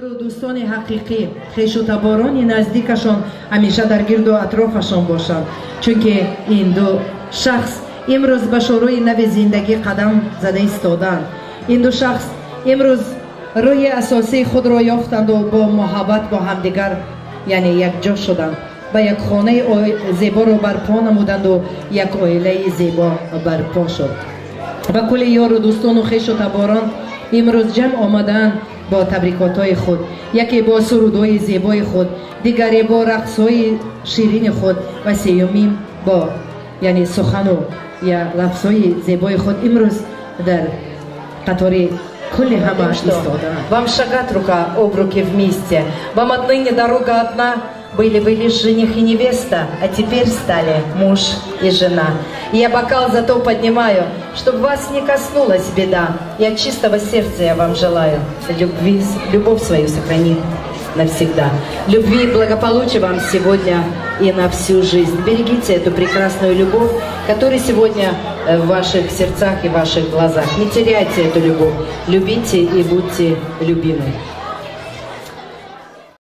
Ёру дӯстони ҳақиқӣ, хешу таборони наздикашон ҳамеша дар гирду атрофашон бошанд, чунки ин ду шахс имрӯз ба шурӯи нави зиндагӣ қадам зада истодаанд. Ин ду шахс имрӯз рӯҳи асосии худро ёфтанду бо муҳаббат бо ҳамдигар, яъне якҷо шуданд ба як хонаи зеборо барпо намуданду як оилаи зебо барпо шуд. Ба кулли ёру дӯстону хешу таборон имрӯз ҷамъ омадаанд бо табрикотҳои худ, яке бо сурудҳои зебои худ, дигаре бо рақсҳои ширини худ ва сеюмин бо, яъне, сухану я лафзҳои зебои худ имрӯз дар қатори кулли ҳама истодаанд. Вам шагать рука об руки вместе, вам отныне дорога одна. Были вы лишь жених и невеста, а теперь стали муж и жена. И я бокал за то поднимаю, чтоб вас не коснулась беда. И от чистого сердца я вам желаю любви, любовь свою сохранить навсегда. Любви и благополучия вам сегодня и на всю жизнь. Берегите эту прекрасную любовь, которая сегодня в ваших сердцах и ваших глазах. Не теряйте эту любовь. Любите и будьте любимы.